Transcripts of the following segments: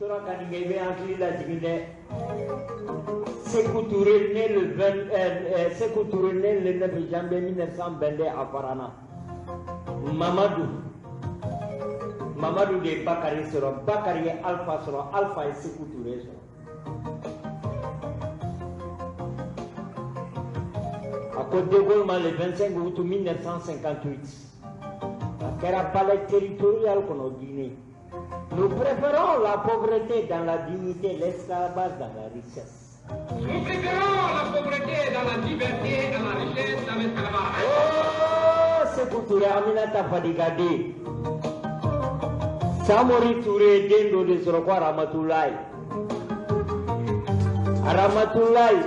tora ka nin kɛ, i bɛ hakili lajigin dɛ. Sékou Touré né le 20, Sékou Touré né le 9 janvier 1922 à Farana. Mamadou. Mamadou de ye Bakari sɔrɔ, Bakari ye Alpha sɔrɔ, Alpha ye Sékou Touré sɔrɔ. A ko De Gaulle ma le 25 août 1958. A kɛra palais territorial kɔnɔ Guinée. Nous préférons la pauvreté dans la dignité, l'esclavage dans la richesse. Nous préférons la pauvreté dans la liberté et la richesse dans l'esclavage. Oh, Sékou Touré, Aminata Fadiga den. Samori Touré den dɔ de sɔrɔ ko Aramatulayi. Aramatulayi,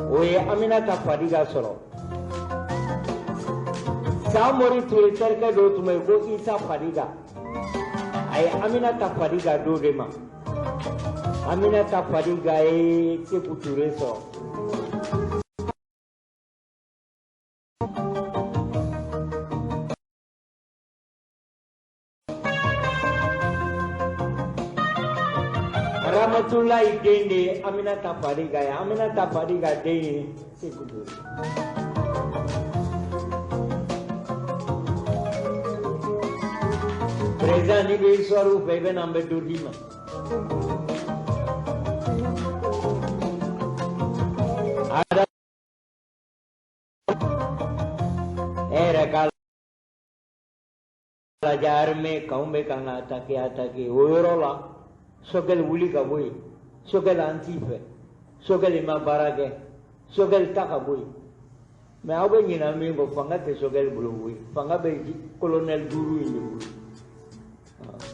o ye Aminata Fadiga sɔrɔ. Samori Touré terikɛ dɔ tun bɛ yen ko Isa Fadiga. A ye Aminata Fadiga d'o de ma. Aminata Fadiga ye Sékou Touré sɔrɔ. Ramatulayi den de ye Aminata Fadiga ye. Aminata Fadiga den ye Sékou Touré. Président, n'i bɛ histoire fɛ, i bɛ na, n bɛ dɔ d'i ma. Ada e yɛrɛ k'a lajɛ, armée k'anw bɛ kan ka attaquer attaquer o yɔrɔ la, Choguel wuli ka bɔ yen, Choguel an t'i fɛ, Choguel ma baara kɛ, Choguel ta ka bɔ yen. Mais aw bɛ ɲinɛ min kɔ, fanga tɛ Choguel bolo koyi, fanga bɛ colonel duuru in de bolo.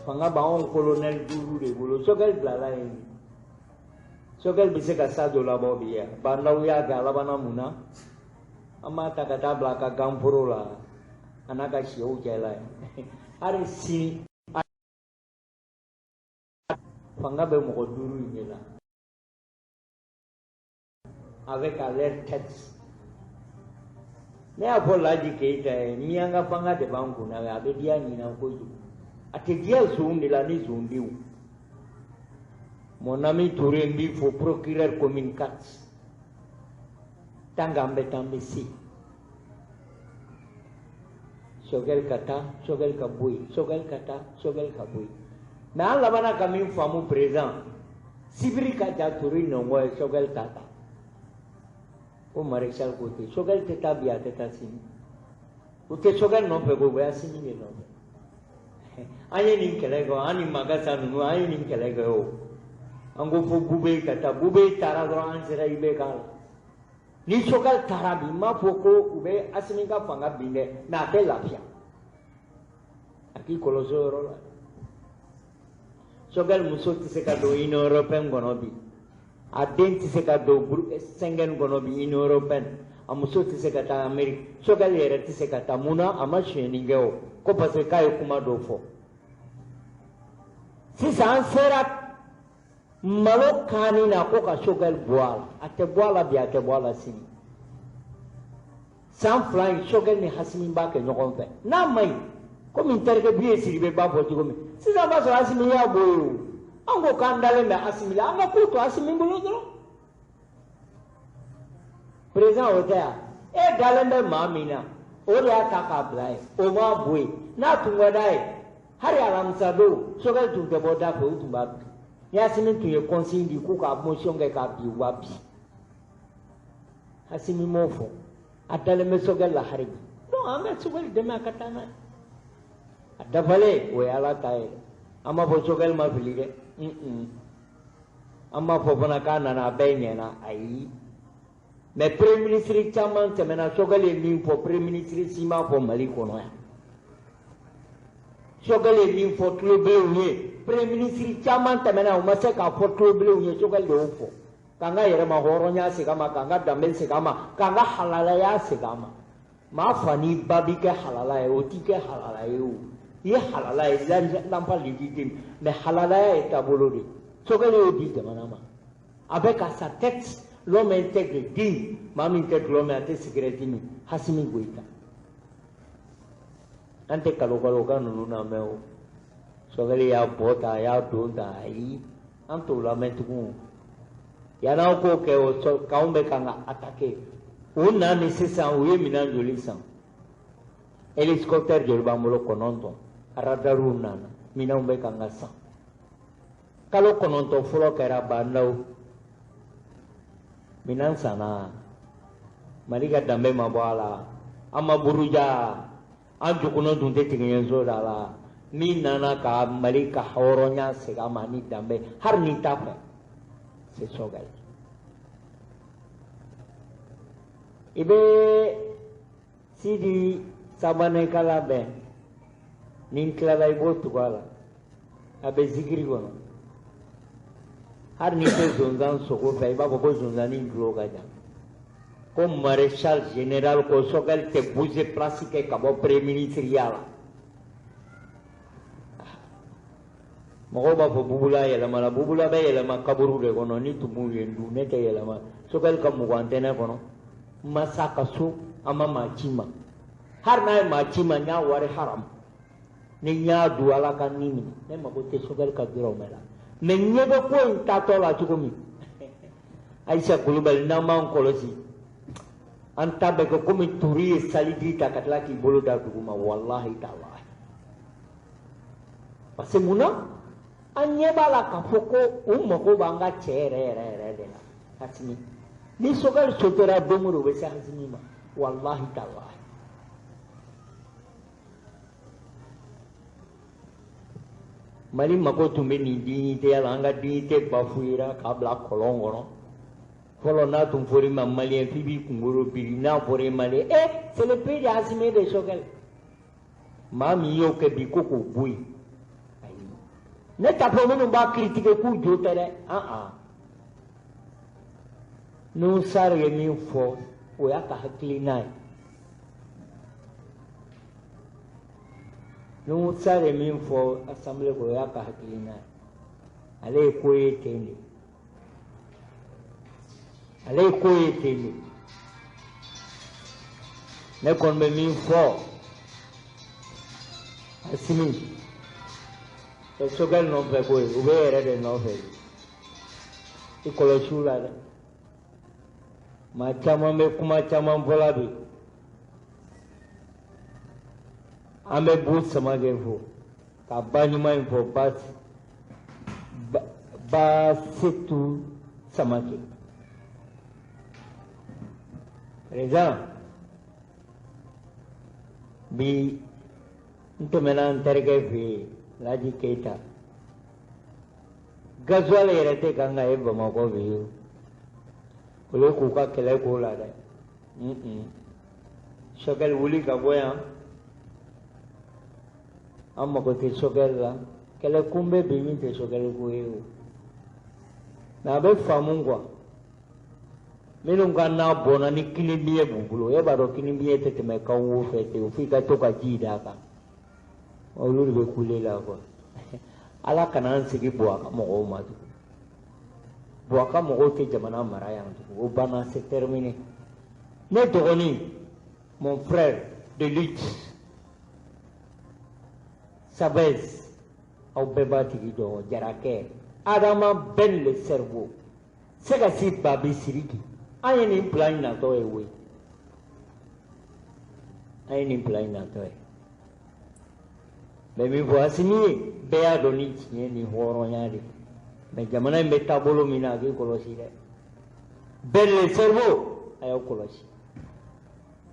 Fanga b'anw colonel duuru de bolo, Choguel bilala yen. Choguel bɛ se ka sa dɔ labɔ bi yan. Bandaw y'a kɛ, a labanna mun na? An b'a ta ka taa bila a ka ganforo la, a n'a ka sɛw cɛla yen. Hali sini fanga bɛ mɔgɔ duuru in de la. Avec à leur tête. Ne y'a fɔ Laji Keyita ye, miyanka fanga de b'an kunna, a bɛ diya ɲinan kojugu. A tɛ diya zon de la ni zondenw. Mon ami Touré, n b'i fo, procureur commune 4. Tant qu'an bɛ taa, an bɛ se. Choguel ka taa, Choguel ka bɔ yen, Choguel ka taa, Choguel ka bɔ yen. Mais an labanna ka min faamu, président, sibiri ka ja Touré nɔngɔ ye, Choguel ta ta. Ko maréchal ko ten, Choguel tɛ taa bi, a tɛ taa sini. U tɛ Choguel nɔfɛ ko, u bɛ Assimi de nɔfɛ. An ye nin kɛlɛ kɛ, an ni Magasa ninnu, an ye nin kɛlɛ kɛ o. An ko fo Bube ka taa, Bube taara dɔrɔn, an sera IBK la. Ni Choguel taara bi, n m'a fɔ ko u bɛ Assimi ka fanga bin dɛ, mais a tɛ lafiya. A k'i kɔlɔsi o yɔrɔ la. Choguel muso tɛ se ka don Union européenne kɔnɔ bi. A den tɛ se ka don Schengen kɔnɔ bi, Union européenne. A muso tɛ se ka taa Amérique. Choguel yɛrɛ tɛ se ka taa. Mun na? A ma sonyɛni kɛ o. Ko parce que k'a ye kuma dɔ fɔ. Sisan an sera malo kanni na ko ka Choguel bɔ a la. A tɛ bɔ a la bi, a tɛ bɔ a la sini. San 2 in, Choguel ni Assimi b'a kɛ ɲɔgɔn fɛ. N'a ma ɲi, komi n terikɛ Biye Sidibe b'a fɔ cogo min, sisan b'a sɔrɔ Assimi y'a bɔ yen o. An ko k'an dalen bɛ Assimi la, an ka ko to Assimi bolo dɔrɔn. Président, o tɛ yan. E dalen bɛ maa min na, o de y'a ta k'a bila yen, o m'a bɔ yen. N'a tun ka d'a ye, hali alamisa don, Choguel tun tɛ bɔ da fɛ, o tun b'a bin. Ni Assimi tun ye consigne di k'u ka motion kɛ k'a bin, u b'a bin. Assimi m'o fɔ. A dalen bɛ Choguel la hali bi. Donc an bɛ Choguel dɛmɛ a ka taa n'a ye. A dafalen, o ye Ala ta ye. An b'a fɔ Choguel ma fili dɛ. An b'a fɔ fana k'a nana a bɛɛ ɲɛna, ayi. Mais premier ministre caman tɛmɛna, Choguel ye min fɔ, premier ministre si m'a fɔ Mali kɔnɔ yan. Choguel ye min fɔ tulobilenw ye, premier ministre caman tɛmɛna, u ma se k'a fɔ tulobilenw ye, Choguel de y'o fɔ. K'an ka yɛrɛma hɔrɔnya segin a ma, k'an ka danbe segin a ma, k'an ka halalaya segin a ma. Maa fa ni ba bi kɛ halala ye, o t'i kɛ halala ye o. I ye halala ye, l'enfant légitime, mais halalaya ye taabolo de ye. Choguel y'o di jamana ma. Avec à sa tête l'homme intègre, digne, maa min tɛ dɔlɔ min, a tɛ sigɛrɛti min, Assimi Goïta. An tɛ kalo kalo ka ninnu lamɛn o. Choguel y'a bɔ ta, a y'a don ta, ayi, an t'o lamɛn tugun. Yann'aw k'o kɛ, o sɔrɔ k'anw bɛ kan ka attaquer. U na ni sisan, u ye minɛn joli san? Hélicoptère joli b'an bolo? 9. Radariw nana, minɛnw bɛ kan ka san. Kalo 9 fɔlɔ kɛra bandaw. Minɛn sanna. Mali ka danbe ma bɔ a la. An ma buruja. An jukunɔ tun tɛ tigɛɲɛso da la. Min nana ka Mali ka hɔrɔnya segin a ma ni danbe, hali ni t'a fɛ. C'est Choguel. I bɛ Sidi Sabanekala bɛn ni n tilala, i b'o tugu a la, a bɛ zikiri kɔnɔ. Hali n'i tɛ zonzan sogo fɛ, i b'a fɔ ko zonzannin tulo ka jan. Ko maréchal général ko Choguel tɛ bouger place kɛ ka bɔ premier ministre ya la. Mɔgɔw b'a fɔ Bubula yɛlɛmana, Bubula bɛ yɛlɛma kaburu de kɔnɔ ni tumuw ye n dun, ne tɛ yɛlɛma. Choguel ka 20 tɛ ne kɔnɔ. N ma s'a ka so, an ma maa ci ma. Hali n'a ye maa ci ma, n y'a wari haram. Ni n y'a dun, Ala ka ni minɛ. Ne mago tɛ Choguel ka dɔrɔmɛ la. Mais n ɲɛ bɛ ko in taatɔ la cogo min. Ayisa Kulubali, n'an m'an kɔlɔsi, an ta bɛ kɛ komi turi ye saliji ta ka tila k'i bolo da dugu ma, walahi talahi. Parce que mun na? An ɲɛ b'a la k'a fɔ ko u mago b'an ka cɛ yɛrɛ yɛrɛ yɛrɛ de la. Asimi. Ni Choguel sotera don o don, u bɛ se Asimi ma. Walahi talahi. Mali mago tun bɛ nin dignité la, an ka dignité bafouera k'a bila kɔlɔn kɔnɔ. Fɔlɔ n'a tun fɔr'i ma malien f'i b'i kunkolo biri, n'a fɔra i malien, eh, c'est le pays de Assimi de Choguel. Maa min y'o kɛ bi ko k'o bɔ yen. Ayi. Ne t'a fɔ minnu b'a critiquer k'u jo tɛ dɛ. An an. Nuhu Sar ye min fɔ, o y'a ka hakilina ye. Nuhu Sar ye min fɔ assemblée kɔnɔ, o y'a ka hakilina ye. Ale ye ko ye ten de. Ale ye ko ye ten de. Ne kɔni bɛ min fɔ, Asimi, tɛ Choguel nɔfɛ ko ye, u bɛ yɛrɛ de nɔfɛ. I kɔlɔsi u la dɛ. Maa caman bɛ kuma caman fɔ la bi. An bɛ Bu Samakɛ fo, ka ba ɲuman in fɔ, ba Setu Samakɛ. Président, bi n tɛmɛna n terikɛ fɛ yen, Laji Keyita. Gasoil yɛrɛ tɛ kan ka ye Bamakɔ bi o. Olu k'u ka kɛlɛ k'o la dɛ. Choguel wuli ka bɔ yan. An mago tɛ Choguel la. Kɛlɛ kun bɛ bi min tɛ Choguel ko ye o. Mais a bɛ faamu quoi. Minnu ka n'a bɔnna ni kinibiɲɛ b'u bolo, e b'a dɔn kinibiɲɛ tɛ tɛmɛ kan wo fɛ ten, f'i ka to ka ji d'a kan. Olu de bɛ kule la quoi. Ala kana an sigi Buwa ka mɔgɔw ma tugun. Buwa ka mɔgɔw tɛ jamana mara yan tugun. O banna, c'est terminé. Ne dɔgɔnin, mon frère de lutte, Sabez, aw bɛɛ b'a tigi dɔn, Jarakɛ, Adama Ben le cerveau, Sɛgɛsi Babi Siriki, an ye nin plan in natɔ ye koyi. An ye nin plan in natɔ ye. Mais min fɔ Asimi ye, bɛɛ y'a dɔn ni tiɲɛ ni hɔrɔnya de. Mais jamana in bɛ taabolo min na, a k'i kɔlɔsi dɛ. Ben le cerveau, a y'aw kɔlɔsi.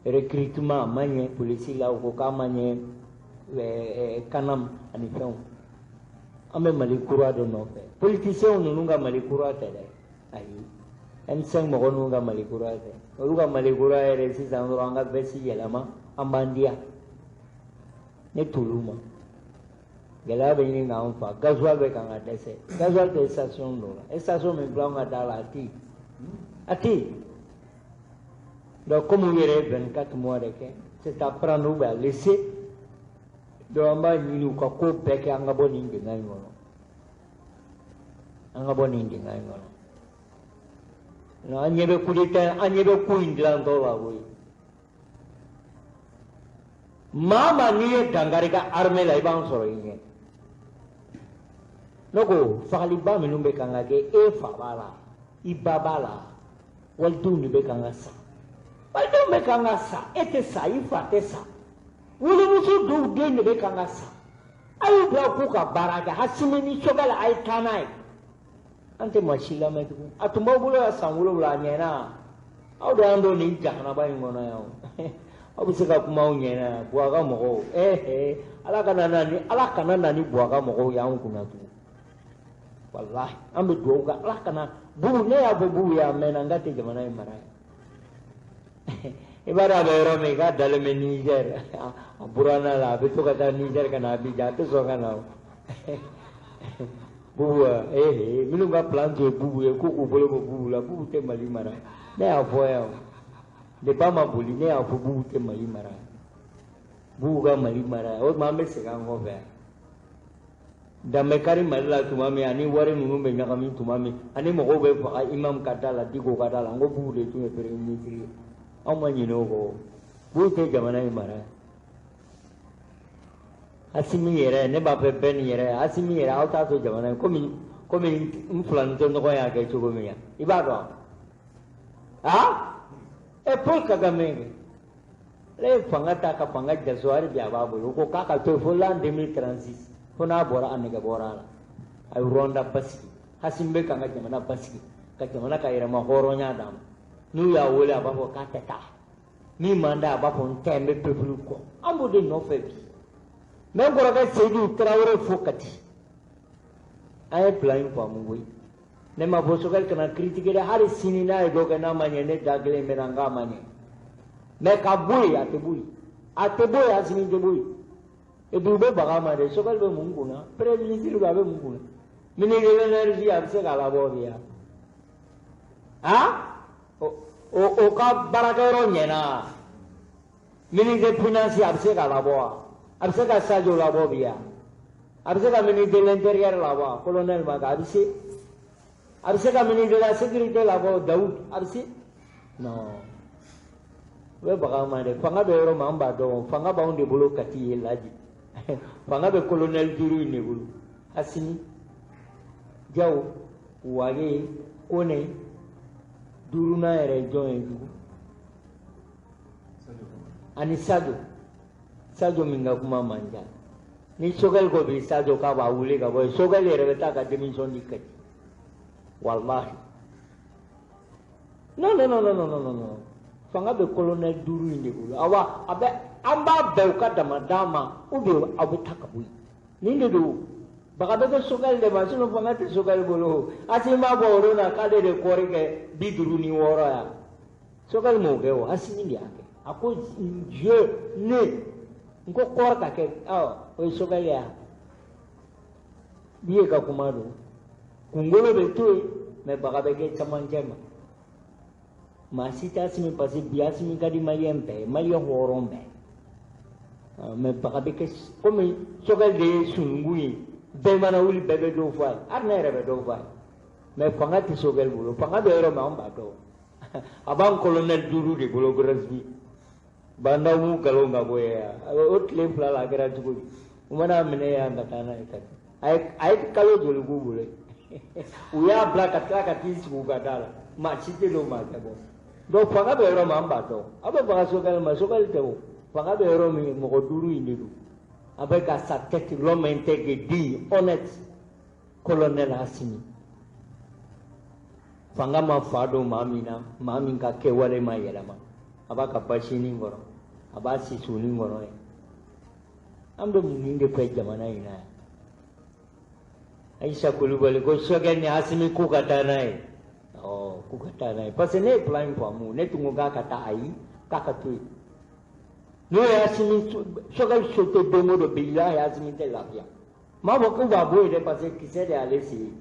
Recrutement a ma ɲɛ polisi la, u ko k'a ma ɲɛ kanam ani fɛnw. An bɛ Mali kura de nɔfɛ. Politiciens ninnu ka Mali kura tɛ dɛ. Ayi. M5 mɔgɔ ninnu ka Mali kura tɛ. Olu ka Mali kura yɛrɛ sisan dɔrɔn an ka veste yɛlɛma, an b'an diya. Ne t'olu ma. Gɛlɛya bɛ ɲini k'an fa. Gasoil bɛ kan ka dɛsɛ. Gasoil tɛ station dɔ la. Station min filɛ anw ka da la, a tɛ yen. A tɛ yen. Donc comme u yɛrɛ ye 24 mois de kɛ, c'est à prendre ou à laisser. Donc an b'a ɲini u ka ko bɛɛ kɛ an ka bɔ nin dingɛ in kɔnɔ. An ka bɔ nin dingɛ in kɔnɔ. Non, an ɲɛ bɛ coup d'état, an ɲɛ bɛ ko in dilantɔ la koyi. Maa maa n'i ye dankari ka armée la, i b'an sɔrɔ i ɲɛ. Ne ko fagaliba minnu bɛ kan ka kɛ, e fa b'a la, i ba b'a la, walidenw de bɛ kan ka sa, walidenw bɛ kan ka sa, e tɛ sa, i fa tɛ sa, wolomuso dɔw den de bɛ kan ka sa. A y'u bila k'u ka baara kɛ. Asimi ni Sogɛli, a ye taa n'a ye. An tɛ maa si lamɛn tugun. A tun b'aw bolo yan san 7, a ɲɛna. Aw de y'an don nin jahanaba in kɔnɔ yan o. Aw bɛ se ka kuma aw ɲɛna yan, Buwa ka mɔgɔw. Ɛɛ, Ala kana na ni Buwa ka mɔgɔw y'anw kunna tugun. Walahi, an bɛ dugawu kɛ, Ala kana Bubu. Ne y'a fɔ Bubu ye a mɛnna, n k'a tɛ jamana in mara yan. I b'a dɔn a bɛ yɔrɔ min, k'a dalen bɛ Niger, a buranna la, a bɛ to ka taa Niger ka na Abidjan, a tɛ sɔn ka na o. Bubu, ee, minnu ka plan tun ye Bubu ye, k'u k'u bolo bɔ Bubu la, Bubu tɛ Mali mara. Ne y'a fɔ yan o, depuis a ma boli, ne y'a fɔ Bubu tɛ Mali mara. Bubu ka Mali mara, o tuma an bɛ segin an kɔfɛ yan. Danbe kari Mali la tuma min, ani wari ninnu bɛ ɲagami tuma min, ani mɔgɔw bɛ faga imam ka da la, Diko ka da la, n ko Bubu de tun ye premier ministre ye. Anw ma ɲinɛ o kɔ. Bubu tɛ jamana in mara. Asimi yɛrɛ, ne b'a fɛ bɛɛ ni yɛrɛ, Asimi yɛrɛ, aw t'a to jamana in komi n filanitɔ ɲɔgɔn y'a kɛ cogo min yan, i b'a dɔn ah ɛ Paul Kagame, ale ye fanga ta ka fanga jaso, hali bi a b'a bolo. O ko k'a ka to yen fo l'an 2036, fo n'a bɔra, a nɛgɛ bɔra a la. A ye Rwanda basigi. Asimi bɛ k'an ka jamana basigi, ka jamana ka yɛrɛma hɔrɔnya d'a ma. N'u y'a wele, a b'a fɔ k'a tɛ taa. Min man d'a ye, a b'a fɔ n tɛ, n bɛ peuple kɔ. An b'o de nɔfɛ bi. N bɛ n kɔrɔkɛ Seyidu Tarawele fo Kati. An ye plan in faamu koyi. Ne ma fɔ Sogɛli kana critiquer dɛ. Hali sini n'a ye dɔ kɛ n'a ma ɲɛ, ne da kelen bɛ na n k'a ma ɲɛ. Mais ka bɔ yen, a tɛ bɔ yen, a tɛ bɔ yen, Asimi tɛ bɔ yen. Et puis u bɛ baga a ma dɛ. Sogɛli bɛ mun kunna? Premier ministre bɛ, a bɛ mun kunna? Ministre de l'énergie, a bɛ se k'a labɔ bi yan? Ah, o ka baarakɛyɔrɔ ɲɛna. Ministre des finances, a bɛ se k'a labɔ wa? A bɛ se ka Sadio labɔ bi yan? A bɛ se ka ministre de l'intérieur labɔ wa? Colonel Maga, a bɛ se? A bɛ se ka ministre de la sécurité labɔ, Daoud, a bɛ se? Non, u bɛ baga ma dɛ. Fanga bɛ yɔrɔ min, an b'a dɔn. Fanga b'anw de bolo Kati ye laji. Fanga bɛ colonel duuru in de bolo: Asimi, Jaw, Wage, Kone. Duurunan yɛrɛ ye jɔn ye tugun? Ani Sadio. Sadio min ka kuma man ca ni Sogɛli ko bi, Sadio k'a b'a wuli ka bɔ yen, Sogɛli yɛrɛ bɛ taa ka démission di Kati. Walahi, non, non, non, non, non, non, non, fanga bɛ colonel duuru in de bolo. Awa, a bɛ an b'a bɛn u ka dama d'an ma, ou bien aw bɛ taa ka bɔ yen. Nin de don, baga bɛ kɛ Sogɛli de ma, sinon fanga tɛ Sogɛli bolo. Asimi b'a bɔ o don na k'ale de kɔɔri kɛ 56 yan. Sogɛli m'o kɛ o, Asimi de y'a kɛ. A ko je, ne n ko kɔɔri ka kɛ, ɔ o ye Sogɛli ya bi ye ka kuma don. Kunkolo bɛ to yen, mais baga bɛ kɛ camancɛ ma. Maa si tɛ Asimi, parce que bi Asimi ka di maliyɛn bɛɛ ye, maliyɛn hɔrɔn bɛɛ. Mais baga bɛ kɛ komi Sogɛli de ye sununkun ye, bɛɛ mana wuli, bɛɛ bɛ dɔw fɔ a ye, hali ne yɛrɛ bɛ dɔw fɔ a ye. Mais fanga tɛ Sogɛli bolo. Fanga bɛ yɔrɔ min, an b'a dɔn. A b'an colonel duuru de bolo. Gresby bandaw m'u nkalon ka bɔ yen. O tile 2 la, a kɛra cogo di? U mana minɛ yan ka taa n'a ye Kati, a ye kalo joli k'u bolo? U y'a bila ka tila ka t'i sigi u ka da la, maa si tɛ don, maa tɛ bɔ. Donc fanga bɛ yɔrɔ min, an b'a dɔn. Aw bɛ baga Sogɛli ma, Sogɛli tɛ o. Fanga bɛ yɔrɔ min, mɔgɔ duuru in de don, avec à sa tête l'homme intègre, digne, honnête, colonel Assimi. Fanga ma fa don maa min na, maa min ka kɛwale ma yɛlɛma, a b'a ka basinin kɔrɔ, a b'a sisunin kɔrɔ ye. An bɛ mun de fɛ jamana in na yan? Ayisa Kulubali ko Sogɛli ni Asimi k'u ka taa n'a ye. Ɔ, k'u ka taa n'a ye, parce que ne ye plan in faamu. Ne tun ko k'a ka taa, ayi, k'a ka to yen. N'o ye Asimi, Sogɛli sauté don o don, bilahi, Asimi tɛ lafiya. N m'a fɔ k'u b'a bɔ yen dɛ, parce que kisɛ de y'ale sigi.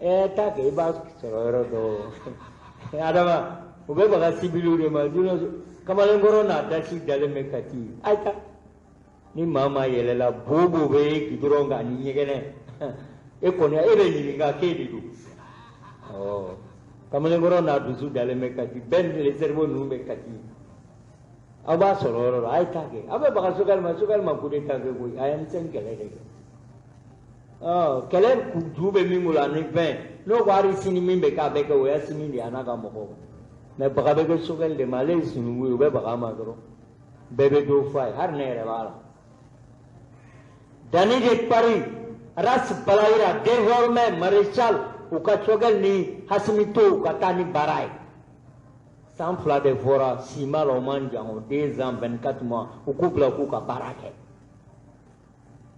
Ɛ, taa kɛ, i b'a sɔrɔ yɔrɔ dɔ. Adama, u bɛ baga sibiliw de ma, sinon kamalenkɔrɔ n'a dasi dalen bɛ Kati. A ye taa ni maa maa yɛlɛla, bo bo bɛ e gidɔrɔn kan ani ɲɛgɛnɛ. E kɔni, e bɛ ɲininka k'e de don. Ɔ, kamalenkɔrɔ n'a dusu dalen bɛ Kati, bɛɛ ni cerveau ninnu bɛ Kati. Aw b'a sɔrɔ yɔrɔ la, a ye taa kɛ. Aw bɛ baga Sogɛli ma, Sogɛli ma coup d'état kɛ koyi, a ye M5 kɛlɛ de kɛ. Kɛlɛ ju bɛ min bolo ani fɛn n'o ko hali sini min bɛ kɛ a bɛ kɛ o ye Asimi de ye a n'a ka mɔgɔw. Mais baga bɛ kɛ Choguel de ma, ale ye sununkun ye, u bɛ baga ma dɔrɔn. Bɛɛ bɛ dɔ fɔ a ye, hali ne yɛrɛ b'a la. Dani de Paris, Ras Balayira, désormais maréchal, u ka Choguel ni Asimi to u ka taa ni baara ye. San 2 de fɔra, 6 mois la o man jan o, 2 ans 24 mois, u k'u bila k'u ka baara kɛ.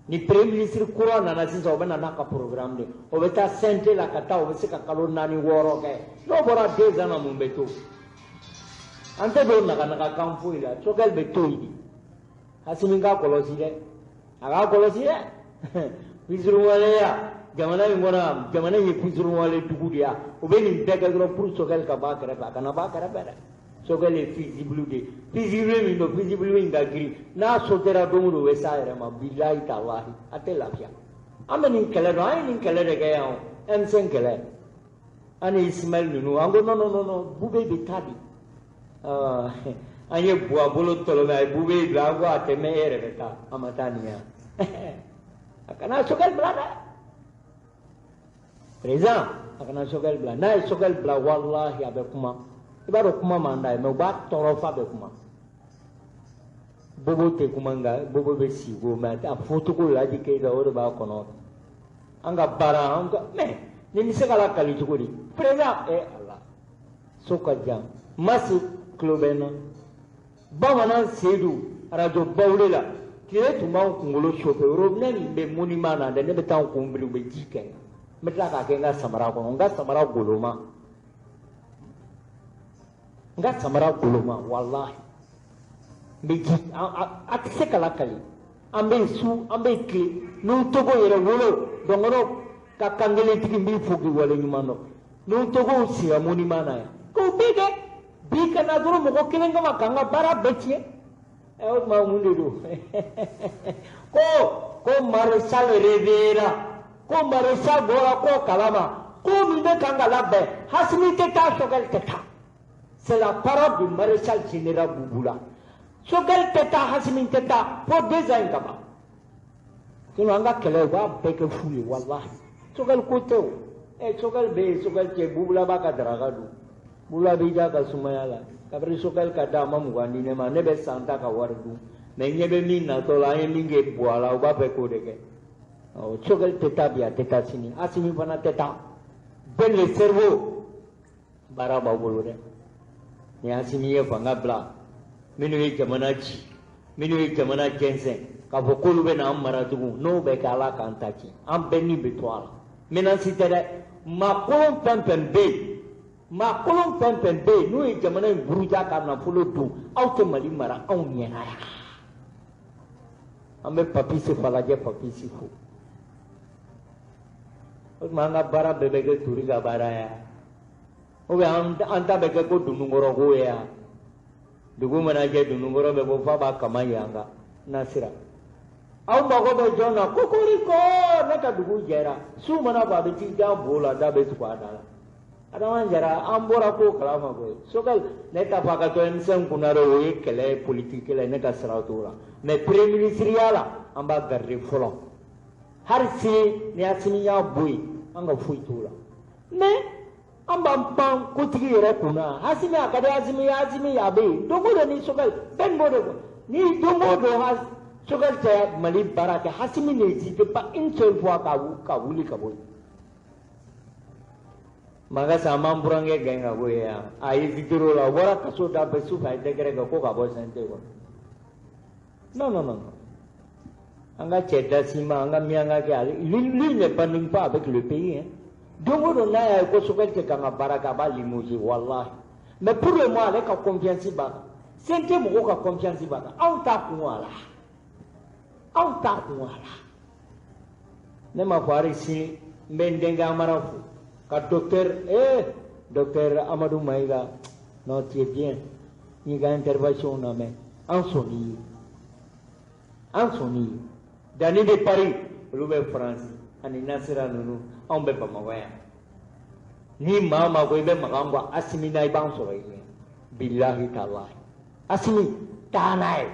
Ni premier ministre kura nana sisan, o bɛ na n'a ka programme de, o bɛ taa CNT la ka taa, o bɛ se ka kalo 4 6 kɛ. N'o bɔra 2 ans na, mun bɛ to? An tɛ don naganagakan foyi la, Choguel bɛ to yen de. Asimi k'a kɔlɔsi dɛ, a k'a kɔlɔsi dɛ. Fisuruwaleya jamana in kɔnɔ, jamana in ye fisuruwale dugu de ye. O bɛ nin bɛɛ kɛ dɔrɔn pour Choguel ka bɔ a kɛrɛfɛ, a kana bɔ a kɛrɛfɛ dɛ. Choguel ye fusible de ye, fusible min don, fusible in ka girin, n'a sotera don o don o bɛ s'a yɛrɛ ma, bilahi talahi, a tɛ lafiya. An bɛ nin kɛlɛ dɔn, an ye nin kɛlɛ de kɛ yan o, M5 kɛlɛ. An ni Ismaël ninnu, an ko non non non non, Bube bɛ taa de. An ye Buwa bolo tɔlɔmɛ, a ye Bube bila, an ko a tɛ mɛn, e yɛrɛ bɛ taa, an ma taa nin yan. A kana Choguel bila dɛ. Président, a kana Choguel bila. N'a ye Choguel bila, walahi a bɛ kuma. I b'a dɔn kuma man d'a ye, mais u b'a tɔɔrɔ f'a bɛ kuma. Bobo tɛ kuma nka Bobo bɛ siko, mais a fɔcogo Laji Keyita o de b'a kɔnɔ. An ka baara, an ka mais nin bɛ se ka lakali cogo di? Président, Ala, so ka jan. Masi tulo bɛ n na. Bamanan Seyidu arajo Bawule la, tile tun b'anw kunkolo chauffer, robinet min bɛ monument na dɛ, ne bɛ taa n kun biri, u bɛ ji kɛ n kan. N bɛ tila k'a kɛ n ka samara kɔnɔ, n ka samara goloma. N ka samara goloma, walahi. N bɛ ji, a tɛ se ka lakali. An bɛ su, an bɛ tile, n'u tɔgɔ yɛrɛ wolo, dɔnkɔnɔ ka kan kelentigi n b'i fo k'i waleɲuman dɔn. N'u tɔgɔw sigira monument na yan, k'o bɛɛ kɛ. Bi ka na dɔrɔn mɔgɔ kelen kama k'an ka baara bɛɛ tiɲɛ. O tuma mun de don? Ko maréchal réveillera, ko maréchal bɔra ko kalama, ko min bɛ kan ka labɛn, Asimi tɛ taa, Choguel tɛ taa. C'est la parole du maréchal général Bouboula. Choguel tɛ taa, Asimi tɛ taa fo 2 ans in ka ban. Sinon an ka kɛlɛ u b'a bɛɛ kɛ fu ye, walahi. Choguel ko tɛ o. Choguel bɛ yen, Choguel cɛ, Bouboula b'a ka daraka dun. Bouboula b'i da ka sumaya la. Kabini Choguel ka da a ma 20 di ne ma, ne bɛ san ta ka wari dun. Mais ɲɛ bɛ min natɔ la, an ye min kɛ Buwa la, u b'a fɛ k'o de kɛ. Choguel tɛ taa bi, a tɛ taa sini. Asimi fana tɛ taa. Bɛɛ le cerveau, baara b'aw bolo dɛ. Ni Asimi ye fanga bila, minnu ye jamana ci, minnu ye jamana jɛnsɛn, k'a fɔ k'olu bɛ n'an mara tugun, n'o bɛ kɛ Ala k'an ta tiɲɛ. An bɛɛ ni bɛ to a la. Menace tɛ dɛ. Maa kolon fɛn fɛn bɛ yen, maa kolon fɛn fɛn bɛ yen, n'o ye jamana in buruja ka nafolo dun, aw tɛ Mali mara anw ɲɛna yan. An bɛ Papisi Falajɛ, Papisi fo. O tuma an ka baara bɛɛ bɛ kɛ tori ka baara ye. Ou bien an ta bɛ kɛ ko dununkɔrɔ ko ye yan. Dugu mana jɛ dununkɔrɔ bɛ bɔ f'a b'a kama yanga. Nasira. Aw mago bɛ jɔn na kokoriko, ne ka dugu jɛra. Su mana bɔ a bɛ t'i da bo la, da bɛ tugu a da la. Adama Jara, an bɔra ko kalama koyi. Choguel, ne t'a fɔ a ka to M5 kunna dɛ, o ye kɛlɛ ye, politique kɛlɛ ye, ne ka sira t'o la. Mais premier ministre ya la, an b'a garder fɔlɔ. Hali sini ni Asimi y'a bɔ yen, an ka foyi t'o la. Mais an b'an pan kotigi yɛrɛ kunna. Asimi a ka di Asimi ye, Asimi a bɛ yen. Don o don ni Choguel, bɛɛ b'o de fɔ. Ni don o don Choguel tɛ Mali baara kɛ, Asimi n'hésite pas une seule fois ka wuli ka bɔ yen. Magasa, an b'an burankɛ gɛn ka bɔ yen yan. A hésité o la, o bɔra kaso da fɛ su fɛ, a ye décret kɛ ko ka bɔ CNT kɔnɔ. Non, non, non, non. An ka cɛ da si ma, an ka miyanka kɛ ale. Lui ne panique pas avec le pays, hein. Don o don n'a y'a ye ko Choguel tɛ kan ka baara kɛ, a b'a limoger, walahi. Mais pour le moment, ale ka confiance b'a kan. CNT mɔgɔw ka confiance b'a kan. Anw t'a kun a la. Anw t'a kun a la. Ne m'a fɔ hali sini, n bɛ n denkɛ Amara fo. Ka docteur, docteur Amadou Maïga, non, tu es bien. N'i ka intervention lamɛn, an sɔnn'i ye. An sɔnn'i ye. Dani de Paris, olu bɛ France, ani Nasira ninnu, anw bɛ Bamakɔ yan. Ni maa maa ko i bɛ makan kɔ Asimi na, i b'an sɔrɔ yen. Bilahi talahi. Asimi, taa n'a ye.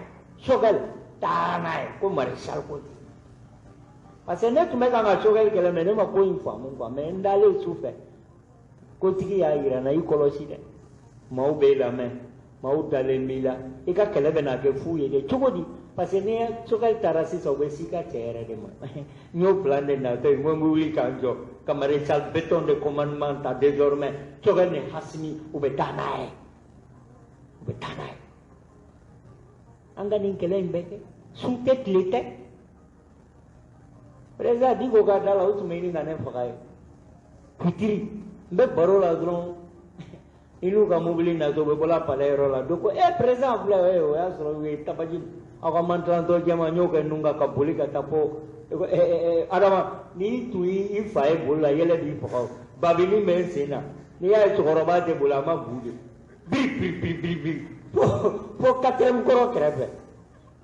Choguel, taa n'a ye. Ko maréchal ko ten. Parce que ne tun bɛ kan ka Choguel kɛlɛ, mais ne ma ko in faamu quoi. Mais n dalen su fɛ, kotigi y'a yira n na: i kɔlɔsi dɛ, maaw b'e lamɛn, maaw dalen b'i la, i ka kɛlɛ bɛ na kɛ fu ye dɛ. Cogo di? Parce que ni Choguel taara sisan, u bɛ s'i ka cɛ yɛrɛ de ma. N y'o plan de natɔ ye, n ko n bɛ wuli k'an jɔ ka maréchal béton de commandement ta. Désormais Choguel ni Assimi, u bɛ taa n'a ye, u bɛ taa n'a ye. An ka nin kɛlɛ in bɛɛ kɛ su tɛ, tile tɛ. Président Dicko ka da la, o tun bɛ ɲini ka ne faga ye. Fitiri, n bɛ baro la dɔrɔn, i n'u ka mobili natɔ, u bɛ bɔla palais yɔrɔ la, dɔ ko: e président filɛ. E o y'a sɔrɔ u ye tabaji, aw ka mantalantɔ jɛma, n y'o kɛ nun kan ka boli ka taa fɔ Adama. N'i tun y'i fa ye boli la, yɛlɛ b'i faga o. Babini bɛ n sen na, n'i y'a ye cɛkɔrɔba tɛ boli, a ma bu de biri biri biri biri biri fo quatrième kɔrɔ kɛrɛfɛ.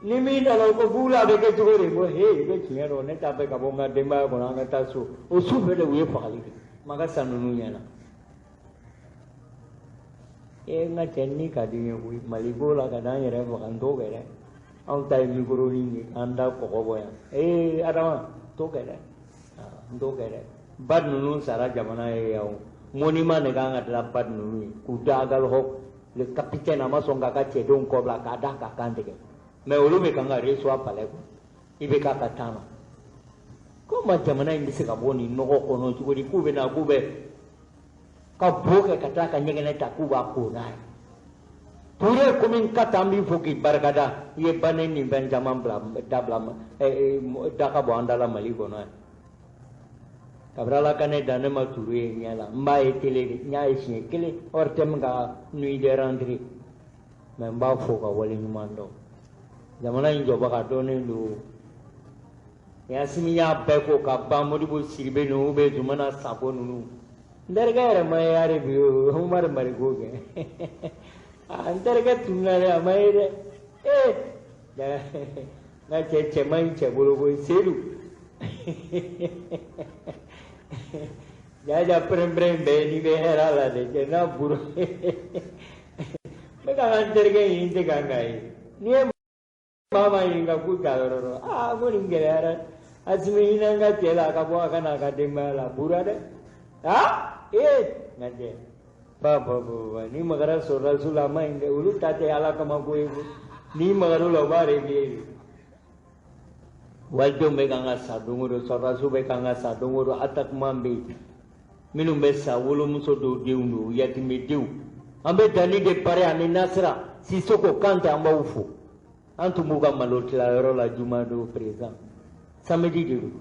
Ni min nana ko bugula bɛ kɛ cogo di, ko he, i bɛ tiɲɛ dɔn, ne t'a fɛ ka bɔ n ka denbaya kɔnɔ, an ka taa so. O su fɛ de, u ye fagali kɛ ma ka san ninnu ɲɛna. E n ka cɛ, ni ka di n ye koyi, Mali ko la ka d'an yɛrɛ faga, n t'o kɛ dɛ. Anw ta ye micro ye, k'an da kɔgɔ bɔ yan. Ee Adama, t'o kɛ dɛ, n t'o kɛ dɛ. Ba ninnu sara jamana ye yan o. Monument de kan ka dilan ba ninnu ye k'u da Agalhɔ, le capitaine, a ma sɔn k'a ka cɛdenw kɔbila k'a da k'a kan tigɛ, mais olu bɛ kan ka reçoit palais kɔnɔ. I bɛ k'a ka temps na, comment jamana in bɛ se ka bɔ nin nɔgɔ kɔnɔ cogo di, k'u bɛ na, k'u bɛ ka bo kɛ ka taa ka ɲɛgɛnɛ ta, k'u b'a ko n'a ye? Ture komi ka taa, n b'i fo k'i barikada, i ye bannen ni fɛn caman bila dabila da ka bɔ an da la Mali kɔnɔ yan. Kabini Ala ka ne dan, ne ma Ture ye ɲɛ la, n b'a ye télé de, n y'a ye siɲɛ kelen ORTM ka nuit de rentrée. Mais n b'a fo ka waleɲuman dɔn. Jamana in jɔbaga dɔnnen don. Assimi y'a bɛɛ ko ka ban, Modibo Sidibe ninnu bɛ Zumana Sako ninnu. N terikɛ yɛrɛ ma ye hali bi o, Umaru Mariko kɛ. A n terikɛ tununa dɛ, a ma ye dɛ. Ee n ka cɛ, cɛ man ɲi cɛ bolo koyi, Seydou. Jaja pɛrɛn-pɛrɛn bɛɛ n'i bɛ hɛrɛ la dɛ, cɛ n'a buru. N bɛ ka n terikɛ ɲini, tɛ kan k'a ye. N'i ye maa maa ɲininka k'u t'a yɔrɔ dɔn, aa ko nin gɛlɛyara. Assimi hinɛ n ka cɛ la, a ka bɔ a ka n'a ka denbaya la, a bura dɛ. Aa ee n ka cɛ, ba ba ba ba, n'i magara sɔrɔdasiw la, a ma ɲi dɛ, olu ta tɛ Ala kama ko ye koyi. N'i magar'u la, u b'a réglé de. Walidenw bɛ kan ka sa don o don, sɔrɔdasiw bɛ kan ka sa don o don, attaquement bɛ yen. Minnu bɛ sa, wolomuso dɔw denw don, yatimɛdenw. An bɛ danni de pare ani Nasira Sisoko Kante, an b'aw fo. An tun b'u ka malo tilayɔrɔ la juma don, président. Samedi de don.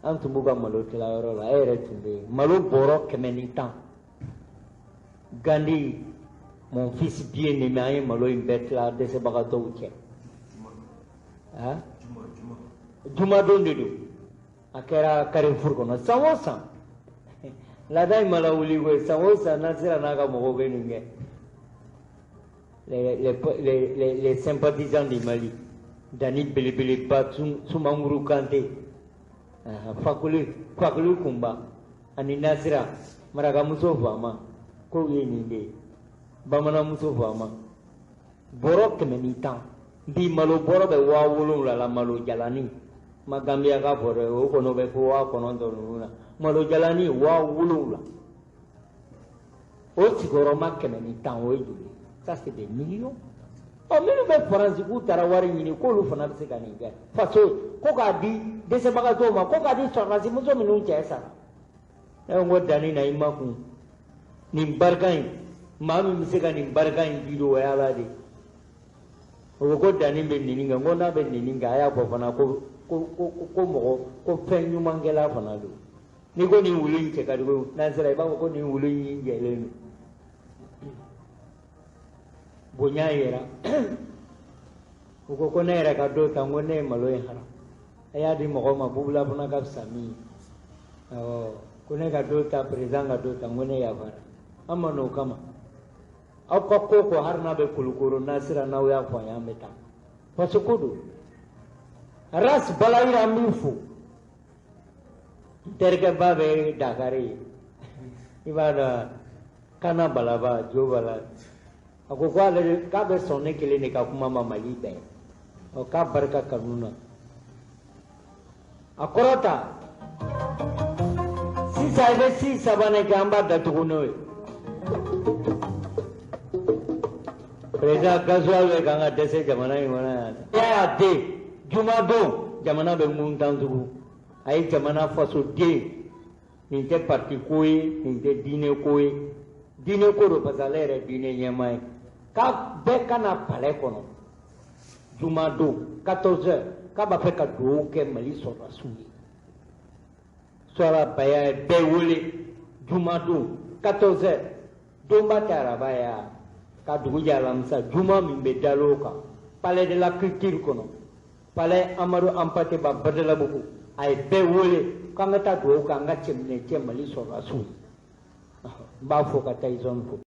An tun b'u ka malo tilayɔrɔ la, e yɛrɛ tun bɛ yen. Malo bɔrɔ 110. Gandhi, mon fils bien-aimé, an ye malo in bɛɛ tila dɛsɛbagatɔw cɛ. Ah? Jumadon de don. A kɛra Carrefour kɔnɔ san o san. Laada in ma lawuli koyi, san o san Nasira n'a ka mɔgɔw bɛ nin kɛ. Les sympathisants du Mali, Dani belebeleba, Sumanguru Kante, Fakoli, Fakoli Kunba, ani Nasira, Marakamuso faama, k'o ye nin de ye, Bamananmuso faama, bɔrɔ 110. Bi malo bɔrɔ bɛ 7000 la, malo jalani. Ma Gambia ka fɔ dɛ, o kɔni bɛ fo 9000 ninnu na. Malo jalani 7000. O sigiyɔrɔma 110, o ye joli? Ça, c'est des millions. Ɔ minnu bɛ Faransi k'u taara wari ɲini, k'olu fana bɛ se ka nin kɛ faso, ko k'a di dɛsɛbagatɔw ma, ko k'a di sɔrɔdasi muso minnu cɛ sara. Ne ko danni na i ma kun nin barika in, maa min bɛ se ka nin barika in di, o ye Ala de ye. O ko ko danni bɛ nini kɛ, n ko n'a bɛ nini kɛ, a y'a fɔ fana ko ko ko ko mɔgɔ ko fɛn ɲumankɛla fana don. N'i ko nin wulu in cɛ ka di ko n'an sera, i b'a fɔ ko nin wulu in jɛlen don. Bonya yera, u ko ko ne yɛrɛ ka dɔ ta, n ko ne ye malo in haram, a y'a di mɔgɔw ma, bubula fana ka fisa min ye. Awɔ, ko ne ka dɔ ta, président ka dɔ ta, n ko ne yafara. An ma n'o kama, aw ka ko ko hali n'a bɛ Kulukoro, n'a sera n'aw y'a fɔ an ye, an bɛ taa, parce que ko don. Ras Balayira, an b'i fo. N terikɛ ba bɛ Dakari ye, i b'a dɔn, Kana Balaba jo bala. A ko k'ale k'a bɛ sɔn ne kelen de ka kuma ma Mali bɛɛ. Ɔ k'a barika kanu na. A kɔrɔta sisan, i bɛ si sabanan kɛ, an b'a datugu n'o ye. Président, gasoil bɛ kan ka dɛsɛ jamana in kɔnɔ yan. Y'a den jumadon, jamana bɛ mun tan tugun? A ye jamana fasoden, nin tɛ parti ko ye, nin tɛ diinɛ ko ye. Diinɛ ko don parce que ale yɛrɛ diinɛ ɲɛmaa ye. K'a bɛɛ ka na palais kɔnɔ jumadon 14 heures, k'a b'a fɛ ka dugawu kɛ Mali sɔrɔdasiw ye. Sɔrɔ baya ye bɛɛ wele jumadon 14 heures. Donba tɛ araba ye wa? Ka dugu jɛ alamisa, juma min bɛ dal'o kan, Palais de la Culture kɔnɔ, Palais Amadu Anpate Ba Badalabugu, a ye bɛɛ wele k'an ka taa dugawu kɛ an ka cɛminɛ cɛ Mali sɔrɔdasiw ye. N b'a fɔ ka taa izɔn fo.